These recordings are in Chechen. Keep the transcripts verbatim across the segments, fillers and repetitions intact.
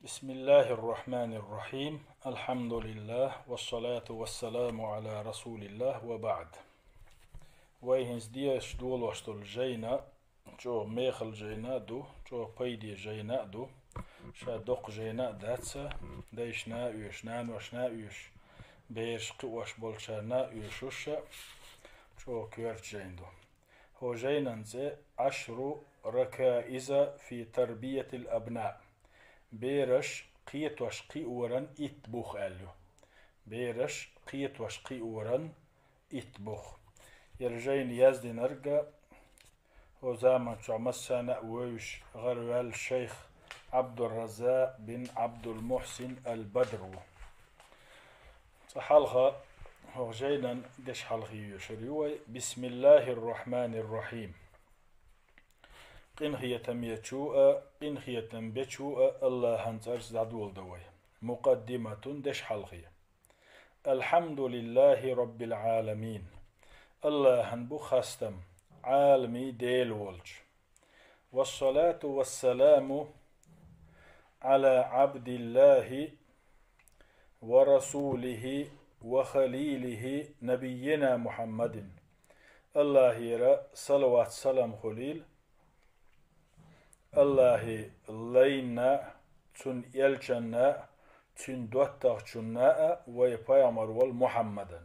بسم الله الرحمن الرحيم. الحمد لله والصلاة والسلام على رسول الله وبعد. Вай хӀинца дешаш долаш долу жайна чӀогӀа мехала жайна а ду, чӀогӀа пайде жайна а ду. Ша доккха жайна а дац, дайшна а оьшу, наношна а оьшу, бераш кхиош болчарна а оьшуш, чӀогӀа коьрта жайна ду. ХӀокху жайнан цӀе «Ӏашру ракаиза фи тарбиятил абна». Бераш кхетош кхиоран итт бух аьлла ю. Бераш кхетош кхиоран итт бух. Яра жайна яздинарг а, хӀокху заман чохь массарна а вевзаш, гӀараваьлла шайх Ӏабдурраззакъ бин Ӏабдул-Мухьсин ал-Бадр ву. Цкъа хьалха хӀокху жайнан дешхьалхе йоьшур ю вай. Бисмиллахир-рахманир-рахим. Къинхетамечу а, къинхетам бечу а АллахӀан цӀарца дӀадоладо вай. Мукъаддиматун, дешхьалхе. Алхьамдулиллахи Роббил Ӏаламин. АллахӀан бу хастам, Ӏаламийн Дела волчу. Вассалату вассаламу Ӏала Ӏабдиллахи ва расулихи ва халилихи набиййина Мухьаммадин. АллахӀера салават-салам хуьлийла АллахӀан лайна, цуьнан элчанна, цуьнан доттагӀчунна а, вай пайхамар волу Мухьаммадан.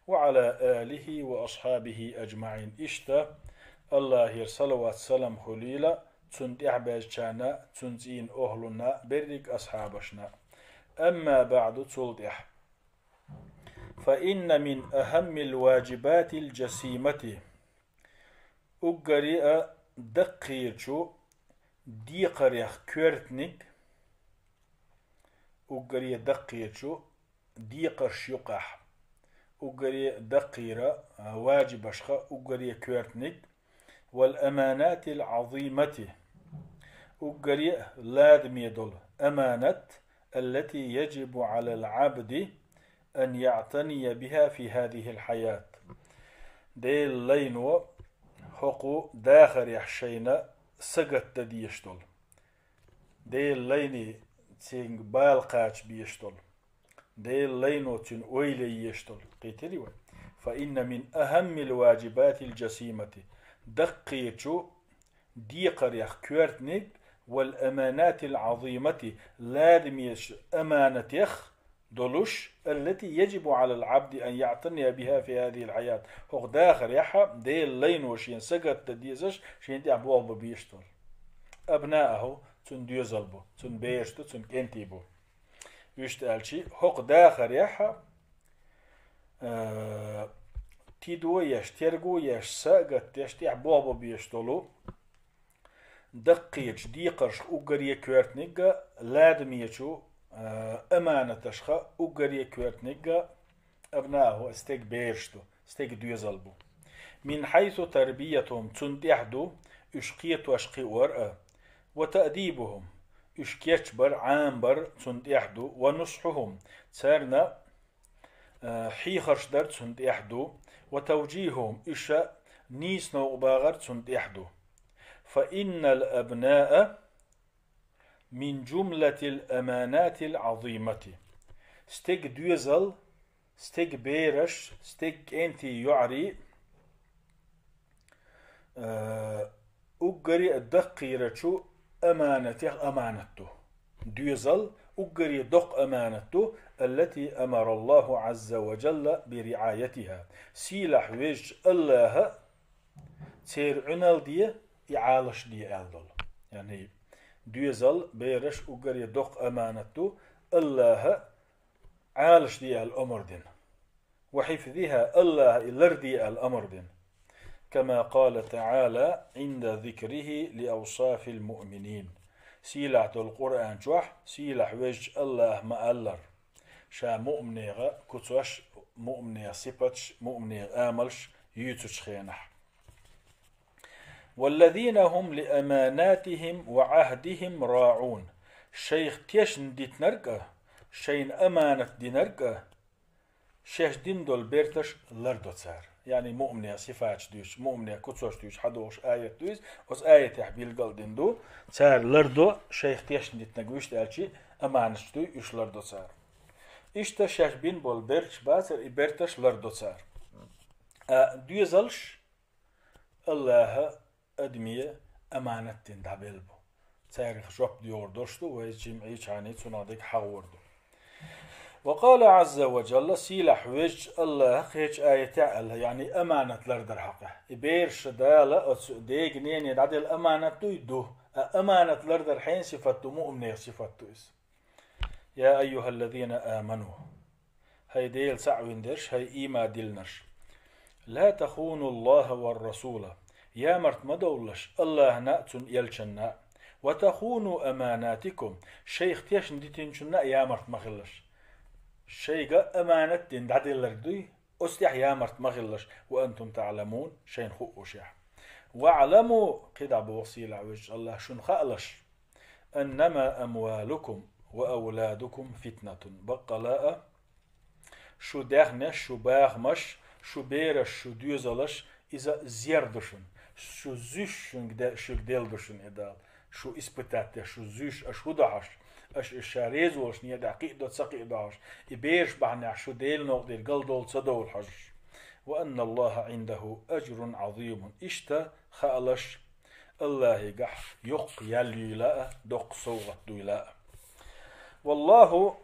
Ва Ӏала алихи ва асхьабихи аджмаӀин. Иштта АллахӀера салават-салам хуьлийла цунна тӀаьхьабаьзначарна, цуьнан цӀийнан охӀлунна, берриг асхьабашна. Амма баӀду, цул тӀаьхьа. Фа инна мин ахаммил ваджибатил джасимати. Уггаре а даккхийчу декхарех коьртаниг, уггаре даккхийчу декхарш юкъахь, уггаре даккхийра, а, ваджибашха уггаре коьртаниг, вал аманатил Ӏазимати, уггаре а ладаме долу аманат, аллати яджибу Ӏалал Ӏабди ан яътания биха фи хазихил хьаят. Делан лайно хӀокху дахарехь шайна сагатдан дезаш долу. Делан лайне цуьнга бала кхача безаш долу. Делан лайно цуьнан ойла ян езаш долу. Кхийтирий вай? Фа инна мин ахаммил ваджибатил джасимати. Даккхийчу декхарех коьртаниг, вал аманатил Ӏазимати, ладамечу аманатех долуш, аллати яджибу Ӏалал Ӏабди ан яътания биха фи хазихил хьаят. ХӀокху дахарехь Делан лайно шена сагатдан дезаш, шена тӀехь болх бан безаш долу. Абнааху, цуьнан доьзал бу, цуьнан бераш ду, цуьнан кӀентий бу. Вуьшта аьлча, хӀокху дахарехь, а, тидо еш, терго еш, сагатдеш, тӀехь болх бан безаш долу даккхийчу декхаршха уггаре коьртаниг а, ладамечу, а, аманаташха уггаре коьртаниг а, абнааху, стеган бераш ду, стеган доьзал бу. Мин хьайсу тарбиятухум, цунна тӀехь ду уьш кхетош кхиор а, ва таъдибухум, уьш кечбар, Ӏамабар цунна тӀехь ду, ва нусхьухум, царна а, хьехарш дар цунна тӀехь ду, ва тавджихухум, уьш нийса новкъа багӀар цунна тӀехь ду. Фа иннал абнаа мин джумлатил аманатил Ӏазимати. Стеган доьзал, стеган бераш, стеган кӀентий, йоӀарий, а, уггаре а даккхийрачу аманатех аманат ду. Доьзал уггаре доккха аманат ду, аллати амараллаху Ӏазза ва джалла би риӀаятиха. Сийлахь везачу АллахӀа церан Ӏуьнал де, и Ӏалаш де аьлла долу. Яъни, доьзал, бераш уггаре доккха аманат ду, АллахӀа Ӏалаш де аьлла омра дина. Ва хьифзиха, АллахӀа и ларде аьлла омра дина. Кама къала таӀала Ӏинда зикрихи ли авсафил муъминин. Сийлахь долу Къуръан чохь, сийлахь везачу АллахӀа ма-аллара, ша муъминех куцаш, муъминех сипаташ, муъминех амалш юьйцучу хенахь. Валлазина хум ли аманатихим ва Ӏахдихим раӀун. Шайх тешна дитинарг а, шайна аманат динарг а, шаьш дина долу берташ лардо цара. яъни муъминех сифаташ дуьйцуш, муъминех куцаш дуьйцуш хьадохуш аят ду иза. Оцу аятехь билгал а дина ду, цара лардо, шайх тешна дитинарг вуьшта аьлча, аманаташ дуй, уьш лардо цара. Иштта шаьш бина болу берташ бацара, и берташ лардо цара. А доьзалш Аллаха адаме аманат дина дӀабелла бу. Царах жоп доьхур долуш ду, вай жимма Ӏийчхьана цунах дерг хьахор ду. Ва къала Ӏазза ва Джалла, сийлахь везачу Аллаха кхечу аятехь аьлла, яъни аманат лардар хьокъехь. И бераш Дала оцу дега-нене дӀаделла аманат дуй? Ду. А аманат лардар хьенан сифат ду? Муъминех сифат ду иза. يا أيها الذين آمنوا, хӀай Дела цхьаъ вина дерш, хӀай ийман диллинарш. لا تخونوا الله والرسول, ямарт ма довлалаш Аллахьна а, цуьнан элчанна а. وتخونوا أماناتكم, шайх тешна дитинчунна а ямарт ма хилалаш. Шайга аманат дина дӀаделларг дуй, оцу тӀехь ямарт ма хилалаш, وأنتم تعلمون, шайна хуъушехь. واعلموا, кхидӀа боху сийлахь везачу Аллаха, шуна хаалаш, أنما أموالكم وأولادكم فتنة. Баккъала а, шу даьхнеш, шу бахамаш, шу бераш, шу доьзалш, иза зер ду шуна. Шу зуьш шуьнга де-, шуьга делла ду шуна и Дала. Шу испытать деш, шу зуьш, аша хӀун до хьожуш, аша уьш ша реза волуш некъа тӀехь кхиадо, ца кхиадо хьожуш, и бераш бахьанехь шу Делан новкъа тӀера галдовла, ца довла хьожуш. وأن الله عنده أجر عظيم. Иштта хаалаш, Аллахьигахь йоккха ял юйла а, доккха совгӀат дуйла а. والله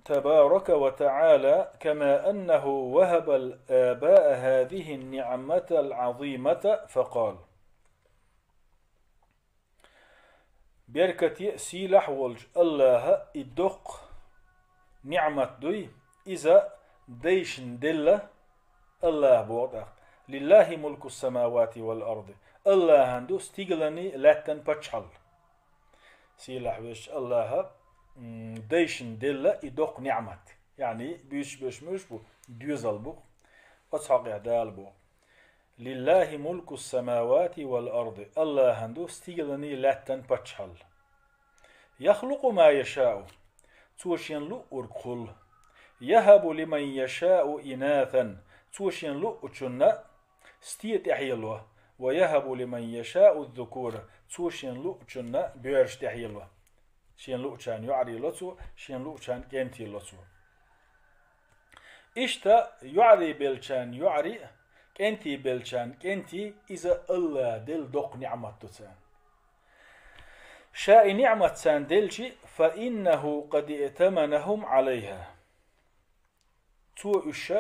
تبارك وتعالى كما أنه وهب الآباء هذه النعمة العظيمة فقال. Беркате а, сийлахь а волчу Аллаха и доккха ниъмат дуй, иза дайшна делла, Аллаха боху тӀаккха: لله ملك السماوات والأرض. Аллахьан ду стигаланний, лаьттан паччахьалла. Сийлахь везачу Аллаха, м, дайшна делла и доккха ниъмат. Яъни, буьйцуш берш муьлш бу? Доьзал бу. Оцу хьокъехь Дала боху: لله ملك السماوات والأرض. Аллахьан ду стигаланний, лаьттан паччахьалла. يخلق ما يشاء. Цо шен луъург хуьлу. يهب لمن يشاء إناثا. Цо шен луъучунна сте тӀехьело. ويهب لمن يشاء الذكور. Цо шен луъучунна боьрша тӀехьело. Шен луъучарна йоӀарий ло цо, шен луъучарна кӀентий ло цо. Иштта йоӀарий беллачарна йоӀарий а, кӀентий беллачарна кӀентий, иза Аллаха делла доккха ниъмат ду царна. Ша и ниъмат царна делчи, فإنه قد ائتمنهم عليها. Цо уьш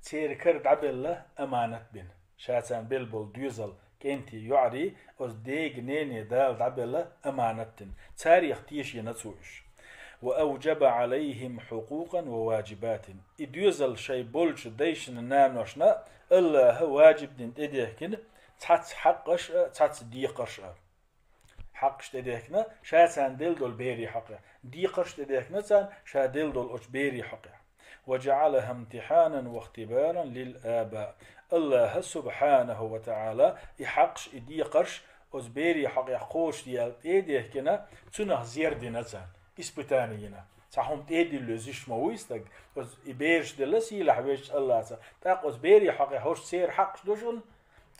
церан кара дӀабелла, аманат бина. Ша царна белла болу доьзал, кӀентий, йоӀарий, оцу дега-нене Дала дӀабелла, аманат дина. Царех тешийна цо уьш. وأوجب عليهم حقوقا وواجبات. И доьзал шайн болчу дайшна, наношна Аллаха ваджиб дина, тӀедехкина цхьацца хьакъаш а, цхьацца декхарш а. Хьакъаш тӀедехкина ша царна делла долу берийн хьокъехь. Декхарш тӀедехкина царна ша делла долу оцу берийн хьокъехь. وجعلها امتحانا واختبارا للآباء. Аллаха, субхьанаху ва таӀала, и хьакъаш, и декхарш оцу берийн хьокъехь кхочушдаьлла тӀедехкина, цунах зер дина царна, испытание йина. Цхьа хӀума тӀедилло зуьйш ма вуй стаг, оцу и бераш делла сийлахь везачу Аллаца. ТӀаккха оцу берийн хьокъехь хӀорш церан хьакъаш ду шуна,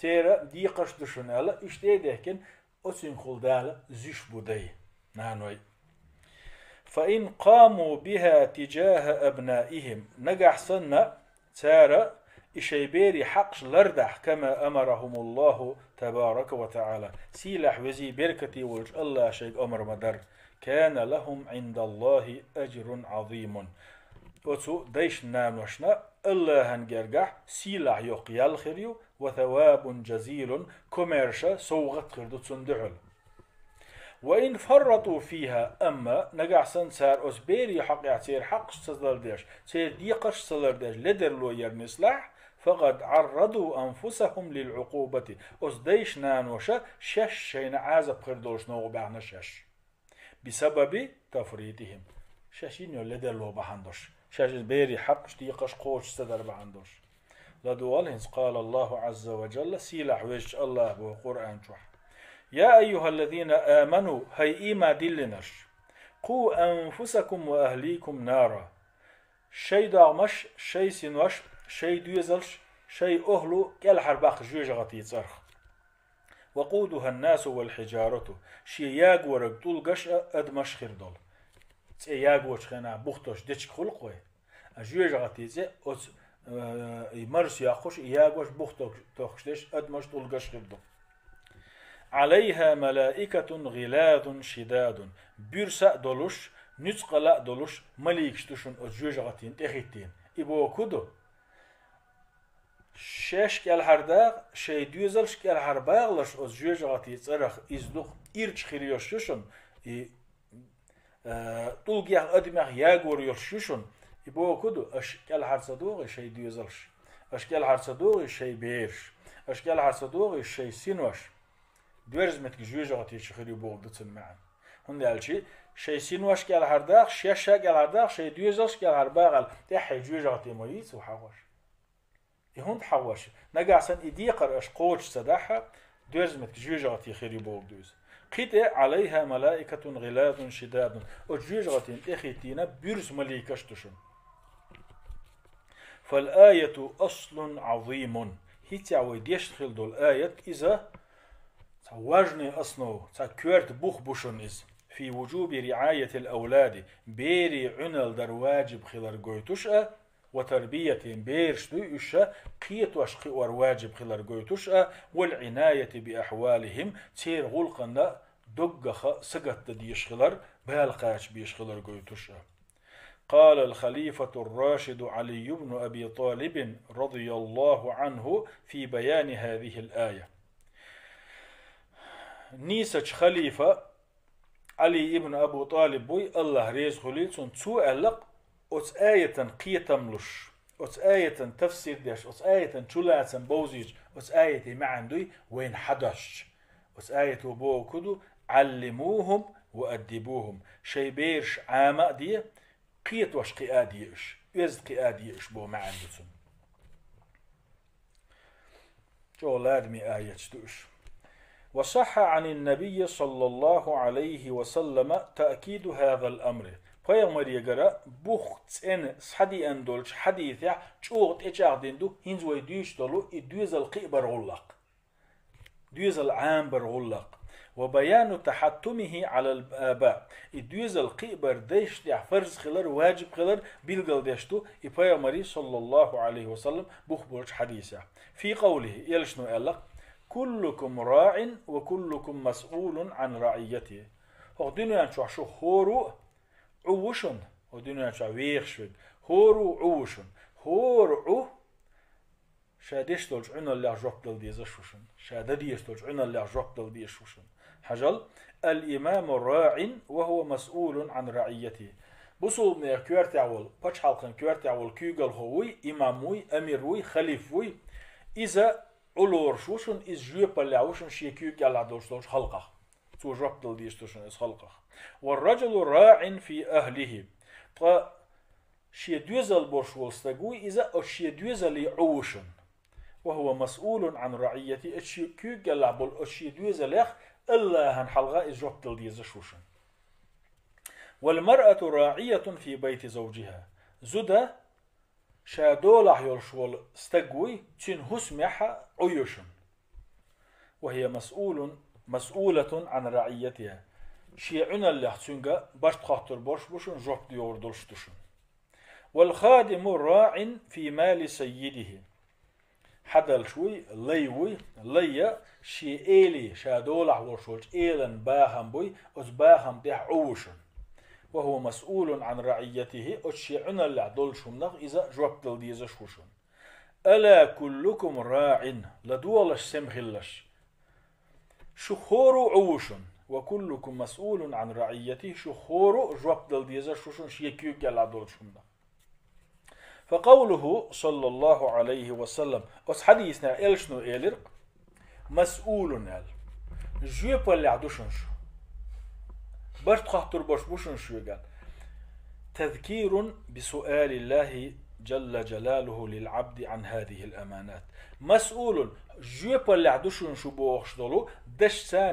церан декхарш ду шуна аьлла, уьш тӀедехкина, оцуьнгахула Дала зуьйш бу дай, наной. فإن قاموا بها تجاه أبنائهم. Нагахь санна, цара и шайн берийн хьакъаш лардахь, كما أمرهم الله تبارك وتعالى. Сийлахь везий беркате волчу Аллаха шайга омра ма-дарра. كان لهم عند الله أجر عظيم. Оцу дайшна, наношна Аллахьан гергахь сийлахь йоккха ял хир ю, وثواب جزيل, комаьрша совгӀат хир ду цунна дуьхьал. وإن فرطوا فيها, амма нагахь санна цара оцу берийн хьокъехь церан хьакъаш ца лардеш, церан декхарш ца лардеш, ледарло яр нислахь, فقد عرضوا أنفسهم للعقوبة. Оцу дайша, наноша шаьш шайна Ӏазап хир долуш новкъа баьхна шаьш. بسبب تفريطهم. Шаьш йина йолу ледарло бахьана долуш. Шаьш берийн хьакъаш, декхарш кхочуш ца дар бахьана долуш. ЛадугӀал хӀинца: قال الله عز وجل, сийлахь везачу Аллаха боху Къуръан чохь: يا أيها الذين آمنوا, хӀай ийман диллинарш, قوا أنفسكم وأهليكم نارا. Шайн догӀмаш, шайн синош, шайн доьзалш, шайн охӀла кӀелхьарбаккха жоьжагӀатен цӀерах. وقودها الناس والحجارة, шен ягорг тӀулгаш а, адамаш а хир долу. ЦӀе ягочу хенахь бух тохкуш дечиг хуьлу-кх вай. А жоьжагӀатен цӀе оцу, э, и марса йоккхуш, и ягош, бух тохкуш дерш адамаш, тӀулгаш хир ду. عليها ملائكة غلاظ شداد, буьрса а долуш, нуьцкъала а долуш маликаш ду шуна оцу жоьжагӀатина тӀехӀиттийна. И бохург хӀун ду? Шаьш кӀелхьардаккха, шайн доьзалш кӀелхьарбахалаш оцу жоьжагӀатен цӀерах, иза дукха ирча хир йолуш ю шуна, и, э, тӀулгех, адамех ягор йолуш ю шуна. И бохург хӀун ду? Аша кӀелхьара ца догӀий шайн доьзалш, аша кӀелхьара ца догӀий шайн бераш, аша кӀелхьара ца догӀий шайн синош. Доьрза меттиг жоьжагӀатечу хир ю бохург ду цуьнан маьӀна. ХӀунда аьлча шайн синош кӀелхьардаккха, шаьш а кӀелхьардаккха, шайн доьзалш кӀелхьарбахале, тӀаьххье жоьжагӀате ма йийца ву хьахош. И хӀунда хьахош? Нагахь санна и декхар аша кхочуш ца дахь, доьрза меттиг жоьжагӀате хир ю бохург ду иза. Кхин тӀе عليها ملائكة غلاظ شداد, оцу жоьжагӀатина тӀехӀиттийна буьрса маликаш ду шуна. فالآية أصل عظيم. ХӀинца вай дешна хила долу аят, иза цхьа важный основа, цхьа коьрта бух бу шуна иза. في وجوب رعاية الأولاد, берийн Ӏуьналла дар ваджиб хилар гойтуш а, وتربيتهم, бераш дуй уьш а, кхетош кхиор ваджиб хилар гойтуш а, والعناية بأحوالهم, церан гӀуллакхна доггаха сагатдан дезаш хилар, бала кхача безаш хилар гойтуш а. قال الخليفة الراشد علي بن أبي طالب رضي الله عنه في بيان هذه الآية. Нийсачу халифа Ӏали ибн Абу ТӀалиб вуй, АллахӀ реза хуьлийла цунна, цо аьлла-кх, оцу аятан кхетам луш, оцу аятан тафсир деш, оцу аятан чулацам бовзийча, оцу аятан маьӀна дуй вайна хьадош. Оцу аято бохург хӀун ду? علموهم وأدبوهم. Шайн бераш Ӏама а де, кхетош кхиа а де уьш, оьзда кхиа а де уьш боху маьӀна ду цуьнан. ЧӀогӀа ладаме аяташ ду уьш. وصح عن النبي صلى الله عليه وسلم تأكيد هذا الأمر. Пайхамарегара бух цӀена схьадеана долчу хьадисехь чӀогӀа тӀечӀагӀдина ду хӀинца вай дуьйцуш долу и доьзал кхиабар гӀуллакх. Доьзал Ӏамабар гӀуллакх. وبيان تحتمه على الآباء. И доьзал кхиабар дайшна тӀехь фарз хилар, ваджиб хилар билгалдеш ду и пайхамаран, саллаллаху Ӏалайхи ва саллам, бух болчу хьадисехь. في قوله, элчано аьлла-кх: كلكم راع وكلكم مسؤول عن رعيته. ХӀокху дуьнен чохь шу хӀора а Ӏу ву шуна, хӀокху дуьнен чохь вехаш верг, хӀора а Ӏу ву шуна. ХӀора Ӏу ша деш долчу Ӏуьналлех жоп дала дезаш ву шуна. Ша дан дезаш долчу Ӏуьналлех жоп дала дезаш ву шуна. Хьажал: الإمام راع وهو مسؤول عن رعيته. Бусулбанех коьртехь волу, пачхьалкхан коьртехь волу куьйгалхо вуй, имам вуй, амир вуй, халиф вуй. Иза Ӏу лоруш ву шуна, иза жоьпаллехь ву шуна шен куьйга кӀелахь долуш долчу халкъах. Цо жоп дала дезаш ду шуна иза халкъах. والرجل راع في أهله. Ткъа шен доьзал болуш волу стаг вуй, иза оцу шен доьзале Ӏу ву шуна. وهو مسؤول عن رعيته, оцу шен куьйга кӀелахь болу оцу шен доьзалех АллахӀан хьалха иза жоп дала дезаш ву шуна. والمرأة راعية في بيت زوجها. Зуда ша долахь йолуш волу стаг вуй, цуьнан хӀусамехь Ӏу ю шуна. وهي مسؤول، مسؤولة عن رعيتها. Шен Ӏуьналлех цуьнга барт хоттур болуш бу шуна, жоп доьхур долуш ду шуна. والخادم راع في مال سيده. Хьадалш вуй, лай вуй, лай а шен эли, ша долахь волуш волчу элан бахам буй, оцу бахам тӀехь Ӏу ву шуна. وهو مسؤول عن رعيته, оцу шен Ӏуьналлехь долчу хӀуманах иза жоп дала дезаш ву шуна. ألا كلكم راع, ладогӀалаш, сема хилалаш. Шу хӀора а Ӏу ву шуна. وكلكم مسؤول عن رعيته, шу хӀора а жоп дала дезаш ву шуна шен куьйга кӀелахь долчу хӀуманах. فقوله صلى الله عليه وسلم, оцу хьадисехь элчано элира-кх: مسؤول аьлла. Жоьпаллехь ду шуна шу. Барт хоттур болуш бу шуна шуьга аьлла. تذكير بسؤال الله جل جلاله للعبد عن هذه الأمانات. مسؤول, жоьпаллехь ду шуна шу бохуш долу дашца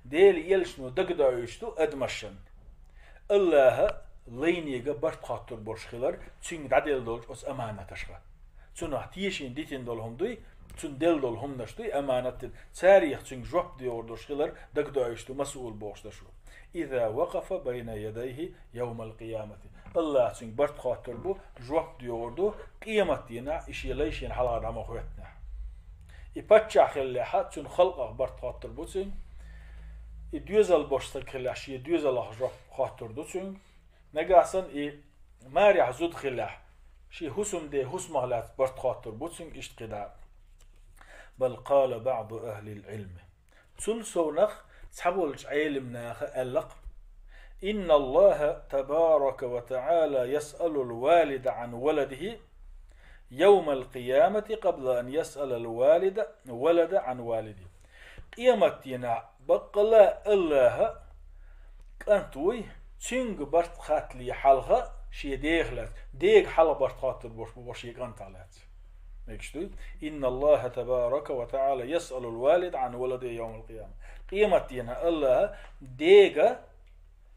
Делан элчано дагадоуьйтуш ду адамашна. АллахӀа лайнега барт хоттур болуш хилар цуьнга дӀаделла долчу оцу аманаташха. Цунах тешийна дитина долу хӀума дуй, цунна делла долу хӀуманаш дуй, аманат дина. Царех цуьнга жоп доьхур долуш хилар дагадоуьйтуш ду масъул бохуш дашо. «Иза вакъафа байна ядайхи явмал къиямати». Аллаха цуьнга барт хоттур бу, жоп доьхур ду, къематдийнахь и шен лай шена хьалха дӀа ма хоьттинехь. И паччахь хиллехь, цуьнан халкъах барт хоттур бу цуьнга. И доьзал болуш стаг хиллехь, шен доьзалах жоп хоттур ду цуьнга. Нагахь санна и марехь зуда хиллехь, шен хӀусамден хӀусамах лаьцна барт хоттур бу цуьнга иштта кхидӀа. Бал къала баъду ахлил Ӏилми. Цул совнах цхьаболчу Ӏелам наха аьлла-кх: «Инна Аллаха табарака ва таала ясъалул валида Ӏан валадихи явмал къиямати къабла ан ясъалал валида, валада Ӏан валидихи». Къематдийнахь баккъалла Аллаха кӀант вуй, цуьнга барт хаттале хьалха шен дех лаьцна, дега хьалха барт хоттур болуш бу шен кӀантах лаьцна. Мегаш дуй? «Инна Аллаха табарака ва таала ясъалул валида Ӏан валадихи явмал къияма». Къематдийнахь Аллаха дега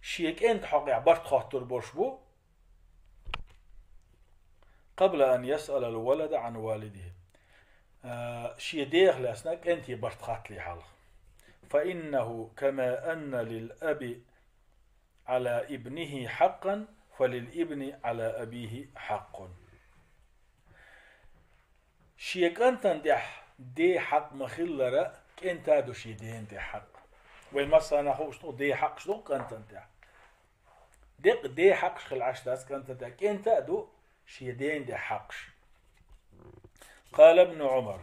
шен кӀентан хьокъехь барт хоттур болуш бу, къабла ан ясъалал валада Ӏан валидихи. А, шен дех лаьцна кӀанте барт хаттале хьалха. Фа иннаху кама анна лил аби Ӏала ибнихи хьаккъан, фа лил ибни Ӏала абихи хьаккъун. Шен кӀантана тӀехь ден хьакъ ма-хиллара, кӀентан а ду шен дена тӀехь хьакъ. Вайн массарна хууш ду, ден хьакъаш ду кӀантана тӀехь. Деккъа ден хьакъаш хила Ӏаш дац кӀантана тӀехь, кӀентан а ду шен дена тӀехь хьакъаш. Къала Ибну Ӏумар,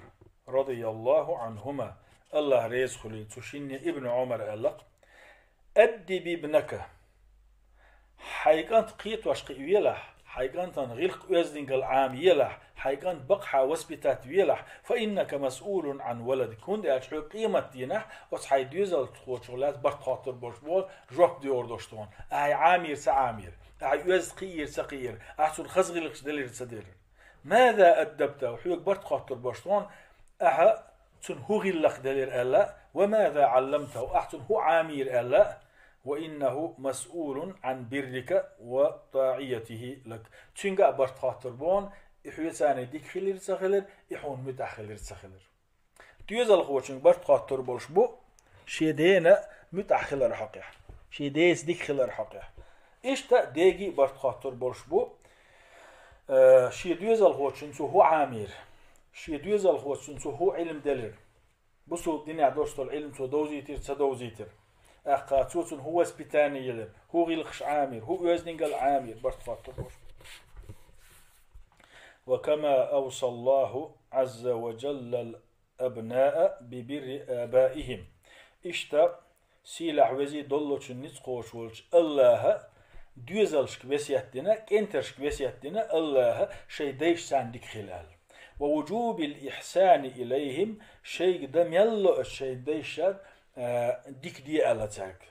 радияллаху Ӏанхума, Аллах реза хуьлийла цу шинне, Ибну Ӏумара аьлла-кх: «Аддиб ибнака». Хьайн кӀант кхетош кхиавелахь, хьайн кӀантана гӀиллакх-оьздангалла Ӏамаелахь, хьайн кӀант бакъахьа воспитать велахь, фа иннака масъулун Ӏан валадик. ХӀунда аьлча хьоьга къематдийнахь оцу хьайн доьзалхочух лаьцна барт хоттур болуш бу, жоп доьхур долуш ду хьуна. Ахьа Ӏамийра ца Ӏамийра, ахьа оьзда кхиийра ца кхиийра, ахьа цунна хаза гӀиллакхаш делира ца делира. «Маза аддабтаху», хьоьга барт хоттур болуш ду хьуна, ахьа цунна хӀун гӀиллакх делира аьлла, «ва маза Ӏалламтаху», ахьа цунна хӀун Ӏамийра аьлла, «ва иннаху масъулун Ӏан биррика ва таӀиятихи лак». Цуьнга а барт хоттур бу хьуна, и хьоьца дика хилира ца хилира, и хьуна муьтӀахь хилира ца хилира. Доьзалхочуьнга барт хоттур болуш бу шен дена муьтӀахь хилар хьокъехь, шен деца дика хилар хьокъехь. Иштта дега а барт хоттур болуш бу, э, шен доьзалхочунна цо хӀун Ӏамийра, шен доьзалхочунна цо хӀун Ӏилма делира. Бусулба динехь долуш долу Ӏилма цо довзийтира, ца довзийтира. ТӀаккха цо цунна хӀун воспитание елира, хӀун гӀиллакхаш Ӏамийра, хӀун оьздангалла Ӏамийра, барт хоттур болуш бу. «Ва кама авсаллаху Ӏазза ва Джаллал абнаа би бирри абаихим». Иштта сийлахь везий доллучун ницкъ кхочуш волчу Аллаха доьзалшка весет дина, кӀентаршка весет дина Аллаха шайн дайшца дика хила аьлла. «Ва вуджубил ихьсани илайхим», шайга дан мел ло шайн дайшца, а, дика де аьлла цаьрга.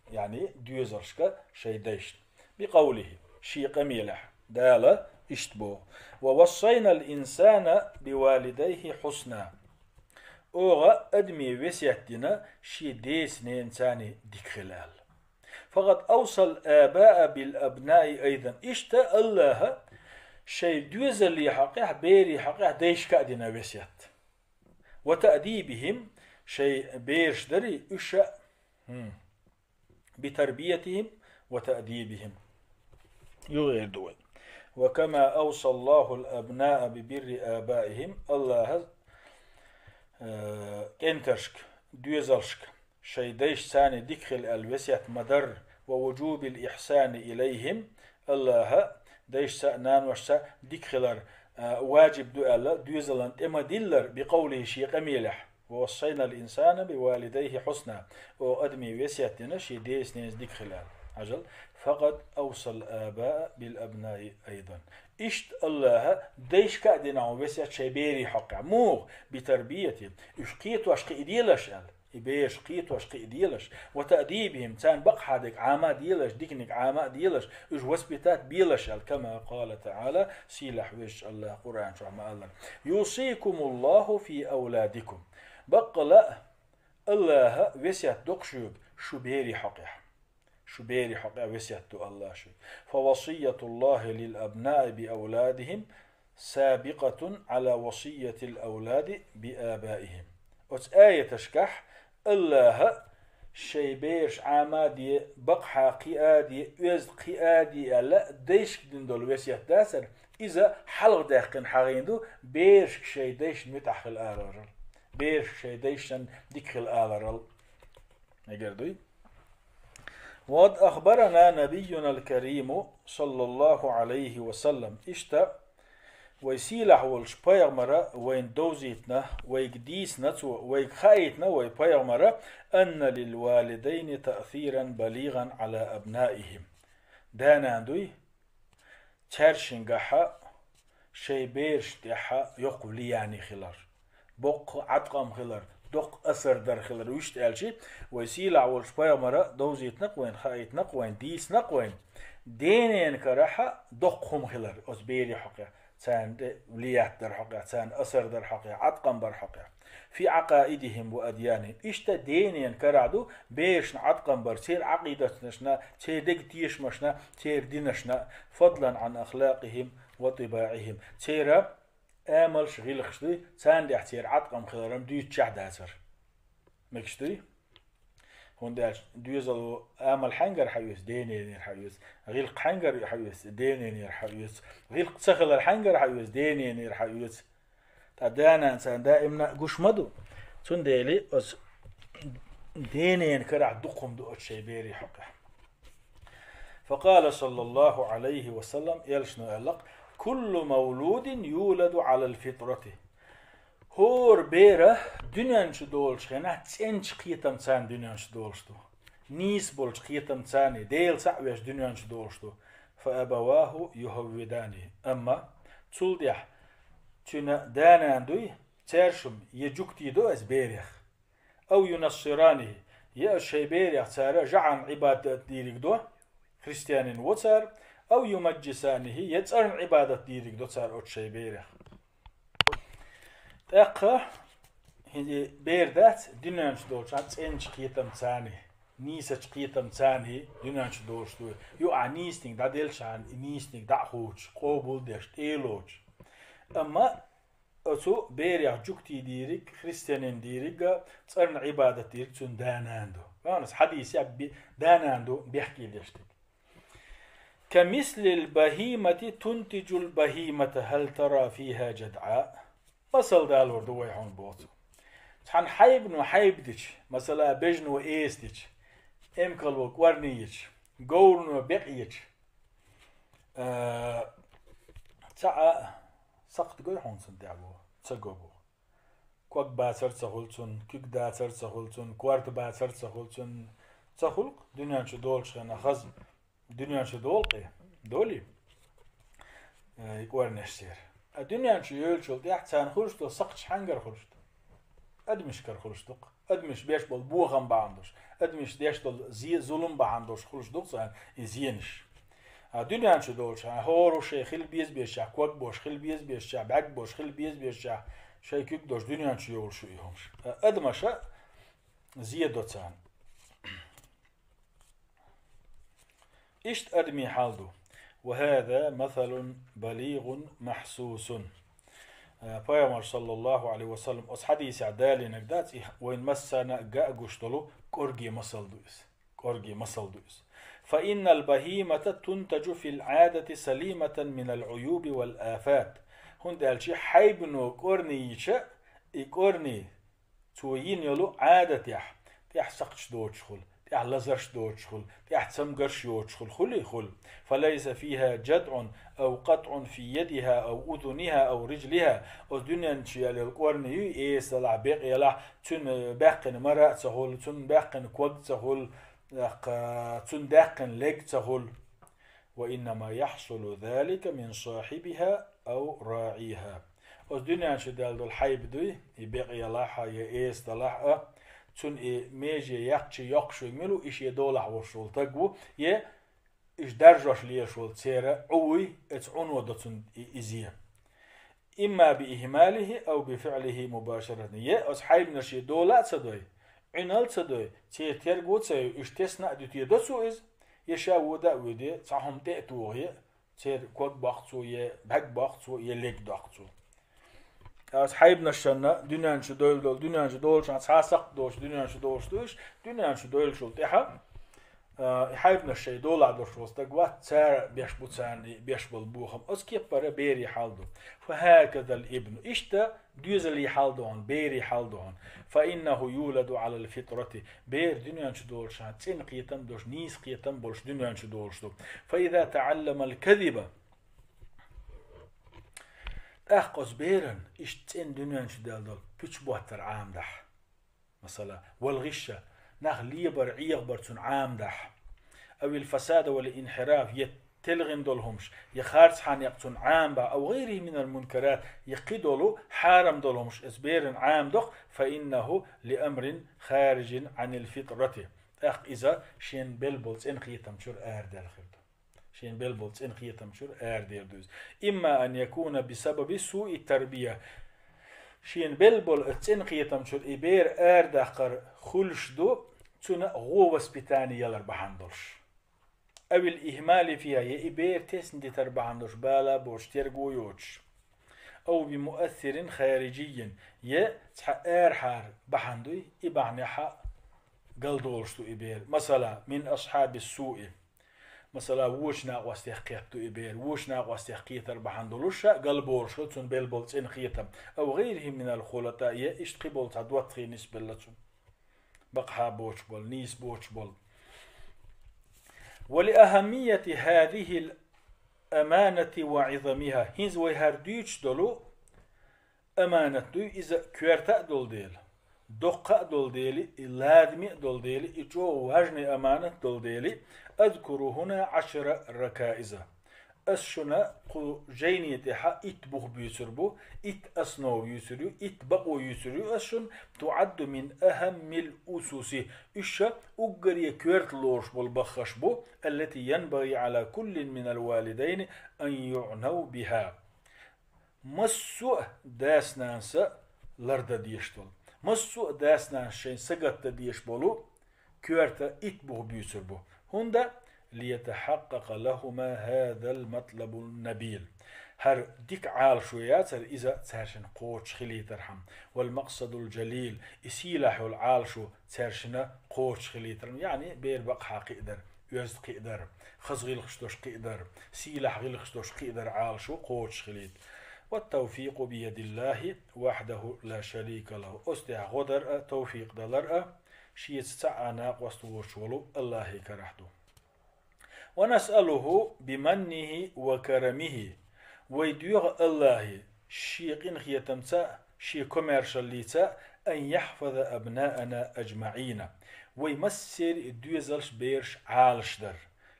Яъни доьзалшка шайн дайшна. Бикъавлихи, шен къамелехь, Дала иштта боху: «Ва вассайнал инсана бивалидайхи хьусна». Оха адаме весет дина шен деца-ненаца дика хила аьлла. «Факъад авсал абаа бил абнаи айдан». Иштта Аллаха шайн доьзале хьокъехь, бере хьокъехь дайшка а дина весет. «Ва таъдибихим», шайн бераш дарий, уьш а, хм, «би тарбиятихим ва таъдибихим». Юхера ду вай. «Ва кама авсаллахул абнаа би бирри абаихим». Аллаха, э, кӀентаршка, доьзалшка шайн дайшца дика хила аьлла весет ма-дарра, «ва вуджубил ихьсани илайхим», Аллаха дайшца а, наношца а дика хилар, а, ваджиб ду аьлла, доьзалан тӀе ма-диллара, бикъавлихи, шен къамелехь: «Ва вассайнал инсана бивалидайхи хьусна». Оха адаме весет дина шен деца-ненаца дика хила аьлла. Хьажал: «Факъад авсал абаа бил абнаи айдан». Иштта Аллаха дайшка а дина хьуна весет шайн бере хьокъехь. Муха? «Би тарбиятихим». Уьш кхетош кхиаделаш аьлла. И бераш кхетош кхиаделаш. «Ва таъдибихим», царна бакъахьа дерг Ӏама а делаш, диканиг Ӏама а делаш, уьш воспитать белаш аьлла. «Кама къала таъала», сийлахь везачу Аллаха Къуръан чохь ма-аллара: «Юсикумуллаху фи авладикум». Баккъала а Аллаха весет до-кх шуьга шу бере хьокъехь. Шу бере хьокъехь весет ду Аллаха шуьга. «Фа васиятуллахи лил абнаи би авладихим». سابقة على وصية الأولاد بآبائهم. Оцу аяташкахь Аллаха шайн бераш Ӏама а де, бакъахьа кхиа а де, оьзда кхиа а де аьлла, дайшка дина долу весет дацара, иза хьалха даьккхина хьагӀийна ду, берашка шайн дайшна муьтӀахь хила аларал. Берашка шайн дайшна дика хила аларал. Мегар дуй? وقد أخبرنا نبينا الكريم صلى الله عليه وسلم. Иштта вай сийлахь волчу пайхамара вайна довзийтина, вайга дийцина цо, вайга хаийтина вай пайхамара: أن للوالدين تأثيرا بليغا على أبنائهم. Да-нана дуй, цаьршингахьа шайн бераш тӀехьа йоккха влияние хилар, боккха Ӏаткъам хилар, доккха асар дар хилар, вуьшта аьлчи, вай сийлахь волчу пайхамара довзийтина-кх вайна, хаийтина-кх вайна, дийцина-кх вайна, денен карахьа доккха хӀума хилар оцу берийн хьокъехь, царна тӀе влият дар хьокъехь, царна асар дар хьокъехь, Ӏаткъам бар хьокъехь. في عقائدهم وأديانهم. Иштта денен карахь ду берашна Ӏаткъам бар, церан Ӏакъидаташна, церан дега тешамашна, церан динашна, فضلا عن أخلاقهم وطباعهم. Церан амалш, гӀиллакхаш дуй, царна тӀехь церан Ӏаткъам хиларан дуьйцучехь дацара. Мегаш дуй? ХӀунда аьлча доьзало амал хьаьнгара хьаоьцу, дененера хьаоьцу, гӀиллакх хьаьнгара хьаоьцу, дененера хьаоьцу, гӀиллакх ца хилар хьаьнгара хьаоьцу, дененера хьаоьцу. Ткъа да-нана царна даимна а гуш ма ду. Цундела оцу денен карахь дукха хӀума ду оцу шайн берийн хьокъехь. فقال صلى الله عليه وسلم, элчано аьлла-кх: كل مولود يولد على الفطرة. ХӀора бер дуьнен чу долучу хенахь цӀеначу кхетамца дуьнен чу долуш ду. Нийса болчу кхетамца, Делан цхьаъ веш дуьнен чу долуш ду. فأبواه يهودانه. Амма цул тӀаьхьа цуьнан да-нана дуй, цаьршимма я жуьгтий до иза берех, أو ينصرانه, я иза шайн берех цара жӀарна Ӏибадат дийриг до, христианин во цара, أو يمجسانه, я цӀарна Ӏибадат дийриг до цара оцу шайн берех. ТӀаккха хӀинца бер дац дуьнен чу долчу цӀеначу кхетамца, нийсачу кхетамца дуьнен чу долуш ду. Юкъахь нийсаниг дӀаделчахьана, и нийсаниг дӀа а хуучуш, къобал а деш, тӀе а лоцуш. Амма оцу берех жуьгтий дийриг, христианин дийриг а, цӀарна Ӏибадат дийриг цуьнан да-нана ду. Ванас хьадисехь би-, да-нана ду бехке деш дерг. كمثل البهيمة تنتج البهيمة هل ترى فيها جدعاء. Масал далор ду вай хьуна боху цо. Цхьана хьайбано хьайба дича, масала, бежано эса дича, эмкало кӀорни йича, говрано бекъа йича, а, цхьа а сакхт гой хьуна цунна тӀехь боху, ца го боху. Ког бацар ца хуьлу цунна, куьг дацар ца хуьлу цунна, корта бацар ца хуьлу цунна. Ца хуьлу-кх дуьнен чу долчу хенахь хаза, дуьнен чу долу-кх и, долий? Э, и кӀорнеш церан. А дуьнен чу йолчул тӀаьхьа царна хуьлуш долу сакхташ хьаьнгара хуьлуш ду? Адамашкара хуьлуш ду-кх. Адамаш беш болу бохам бахьана долуш, адамаш деш долу зе-, зулам бахьана долуш хуьлуш ду-кх царна и зенаш. А дуьнен чу долчу хьан хӀора шайн хила беза безачохь, ког бош хила беза безачохь, бӀаьрг бош хила беза безачохь, шайн куьг долуш дуьнен чу йолуш ю и хӀумаш. А адамаша зе до царна. Иштта адамийн хьал ду. وهذا مثل بليغ محسوس. Э, Пайхамар, саллаллаху алейхи ва саллям, оцу хьадисехь далийнарг дац, и вайн массарна а ган а гуш долу кӀорге масал ду иза. КӀорге масал ду иза. فإن البهيمة تنتج في العادة سليمة من العيوب والآفات. ХӀунда аьлча хьайбано кӀорни йича, и кӀорни цо йина йолу Ӏадатехь, тӀехь сакхташ доцуш хуьлу, тӀехь лазарш доцуш хуьлу, тӀехь цамгарш йоцуш хуьлу, хуьлий хуьлу. فليس فيها جدع أو قطع في يدها أو أذنها أو رجلها. Оцу дуьнен чу яьлла йолу кӀорни юй, эса ялахь, бекъа ялахь, цуьнан баьккхина мара а ца хуьлу, цуьнан баьккхина ког а ца хуьлу, тӀаккха цуьнан даьккхина лег а ца хуьлу. وإنما يحصل ذلك من صاحبها أو راعيها. Оцу дуьнен чу даьлла долу хьайба дуй, и бекъа ялахь а, я эса далахь а, цунна и меже яьккхича йоккхуш верг мила ву, и шен долахь волуш волу стаг ву, я иштта даржош лелаш волу церан Ӏу вуй, оцу Ӏуно до цунна и, и зе. إما بإهماله أو بفعله مباشرة. Я оцу хьайбано шен дола а ца дой, Ӏуьнал а ца дой, церан терго а ца йой, уьш тесна а дуьте до цо иза, я ша вода а воьде, цхьа хӀума тӀе а тохе, Церан ког боккху цо, е бӀаьг боккху цо, е лег доккху цо. Ас хьайбанашна дуьнен чу дойлу долу, дуьнен чу долчу цхьа сакхт доцуш, дуьнен чу долуш ду уьш, дуьнен чу дойлучул тӀаьхьа, а, и хьайбанаш шайн долахь долуш волу стаг вац, цара беш бу царна и беш болу бохам. Оцу кеппара берийн хьал ду. فهكذا الابن. Иштта доьзалийн хьал ду хьуна, берийн хьал ду хьуна. فإنه يولد على الفطرة. Бер дуьнен чу долуш цӀена кхетам долуш, нийса кхетам болуш дуьнен чу долуш ду. فإذا تعلم الكذب. ТӀаккха оцу беран иштта цӀена дуьнен чу даьлла долу пуьчу боттар Ӏамадахь. Масала, والغش, нах лебар, Ӏехабар цунна Ӏамадахь. أو الفساد والانحراف, я телхина долу хӀумаш, я харцхьан некъ цунна Ӏамабахь, أو غيره من المنكرات, я кхидолу хьарам долу хӀумаш оцу беран Ӏамадо, فإنه لأمر خارج عن الفطرة. ТӀаккха иза шена белла болу цӀена кхетам чуьра арадаьлла хир ду. Шена белла болу цӀена кхетам чуьра арадаьлла ду иза. إما أن يكون بسبب سوء التربية. Шена белла болу оцу цӀена кхетам чуьра и бер арадаккхар хуьлуш ду, цуьнан гӀо воспитание ялар бахьана долуш. أو الإهمال فيها, я и бер тесна дитар бахьана долуш, бала боцуш, терго йоцуш. أو بمؤثر خارجي, я цхьа арахьара бахьана дуй, и бахьанехь галдолуш ду и бер. Масала, من أصحاب السوء. Масала, вочу накъостех кхетта ду и бер, вочу накъостех кхетар бахьана долуш ша галболуш хила цунна белла болу цӀена кхетам. أو غيره من الخلطاء, я иштта кхин болу цхьа доттагӀий нисбелла цунна. Бакъахьа боцуш болу, нийса боцуш болу. ولأهمية هذه الأمانة وعظمها. ХӀинца вай хӀара дуьйцуш долу аманат дуй иза коьрта а долу дела, доккха а долу дела, и ладаме а долу дела, и чӀогӀа важный аманат долу дела, أذكر هنا عشر ركائز. Ас шуна кху жайни тӀехьа итт бух буьйцур бу, итт основа юьйцур ю, итт бакъо юьйцур ю ас шуна, تعد من أهم الأسس, уьш уггаре коьрта лоруш болу баххаш бу, التي ينبغي على كل من الوالدين أن يعنوا بها. Массо а дас-нанас лардан дезаш долу, массо а дас-нанас шайн сагатдан дезаш болу коьрта итт бух буьйцур бу. ХӀунда? ليتحقق لهما هذا المطلب النبيل. ХӀара дика Ӏалашо яцара иза цаьршинна кхочуш хилийтархьама. والمقصد الجليل, и сийлахь йолу Ӏалашо цаьршинна кхочуш хилийтархьама. Яъни бер бакъахьа кхиадар, оьзда кхиадар, хаза гӀиллакхаш долуш кхиадар, сийлахь гӀиллакхаш долуш кхиадар Ӏалашо кхочуш хилийта. والتوفيق بيد الله وحده لا شريك له. Оцу тӀехь гӀо дар а, тавфикъ далар а шеца цхьа а накъост воцуш волу АллахӀан карахь ду. ونسأله بمنه وكرمه. Вай доьху АллахӀе, шен къинхетамца, шен комаьршаллица, أن يحفظ أبناءنا أجمعين. Вай массеран а доьзалш, бераш Ӏалашдар.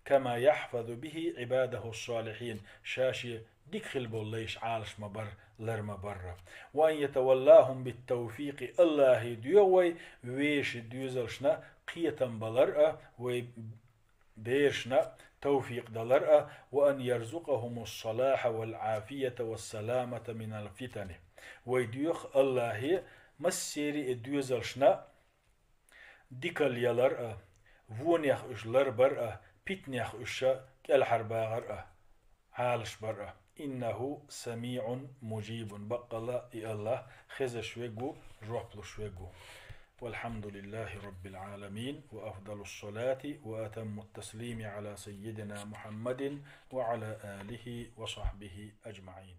كما يحفظ به عباده الصالحين. Ша шен дика хила болу лайш Ӏалаш ма-барра, лар ма-барра. وأن يتولاهم بالتوفيق. АллахӀе доьху вай, вешан доьзалшна кхетам балар а, вай берашна тавфикъ далар а, وأن يرزقهم الصلاح والعافية والسلامة من الفتن. Вай доьху АллахӀе массеран а доьзалшна дикалла ялар а, вонех уьш ларбар а, питанех уьш кӀелхьарбахар а, Ӏалашбар а. إنه سميع مجيب. Баккъалла и АллахӀ хезаш верг ву, жоп луш верг ву. والحمد لله رب العالمين، وأفضل الصلاة وأتم التسليم على سيدنا محمد وعلى آله وصحبه أجمعين.